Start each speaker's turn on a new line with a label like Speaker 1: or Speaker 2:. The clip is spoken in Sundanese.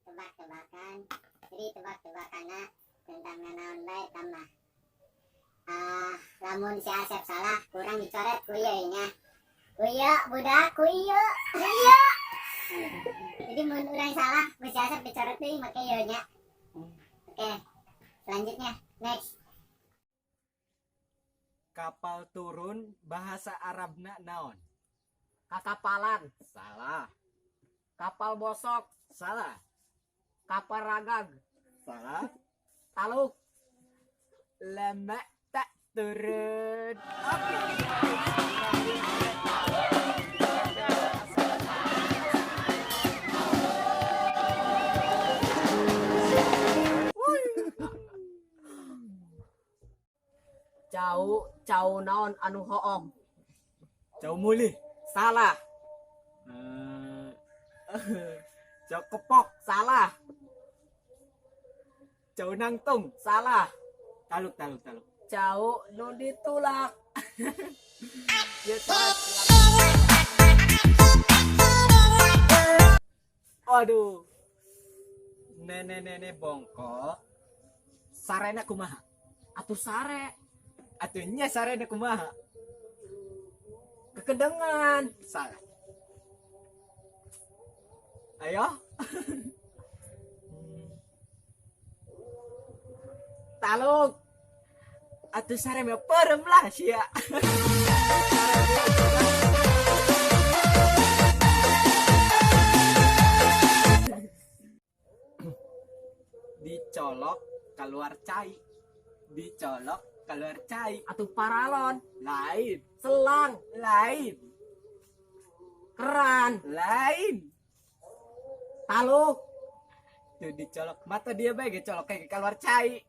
Speaker 1: Tebak-tebakan. Jadi tebak-tebakanna tentang nanaon bae tambah. Lamun si Asep salah, kurang dicoret ku ieu nya. Ku ieu budak, ku ieu, ku ieu. Jadi mun urang salah, ku si Asep dicoret deui make ieu nya. Oke. Selanjutnya, next.
Speaker 2: Kapal turun bahasa Arabna naon?
Speaker 3: Kakapalan.
Speaker 2: Salah.
Speaker 3: Kapal bosok.
Speaker 2: Salah.
Speaker 3: Kapal ragag.
Speaker 2: Salah.
Speaker 3: Taluk.
Speaker 2: Lama tak turun. Oke.
Speaker 3: Cau, cau naon anu hoong?
Speaker 2: Cau mulih.
Speaker 3: Salah.
Speaker 2: Cau kepok.
Speaker 3: Salah.
Speaker 2: Cau nangtung.
Speaker 3: Salah.
Speaker 2: Taluk, taluk, taluk.
Speaker 3: Cau nu ditulak.
Speaker 2: Ya, taluk. Aduh. Nenek-nenek bongkok. Sarena kumaha?
Speaker 3: Atuh sare.
Speaker 2: Atuh nya sarena kumaha?
Speaker 3: Kekedengan.
Speaker 2: Salah. Ayo.
Speaker 3: Taluk.
Speaker 2: Atuh sare mah perem lah sia. Dicolok keluar cai. Dicolok keluar cai.
Speaker 3: Atuh paralon.
Speaker 2: Lain.
Speaker 3: Selang.
Speaker 2: Lain.
Speaker 3: Keran.
Speaker 2: Lain.
Speaker 3: Taluk.
Speaker 2: Tuh dicolok mata dia bae ge colok kayak keluar cai.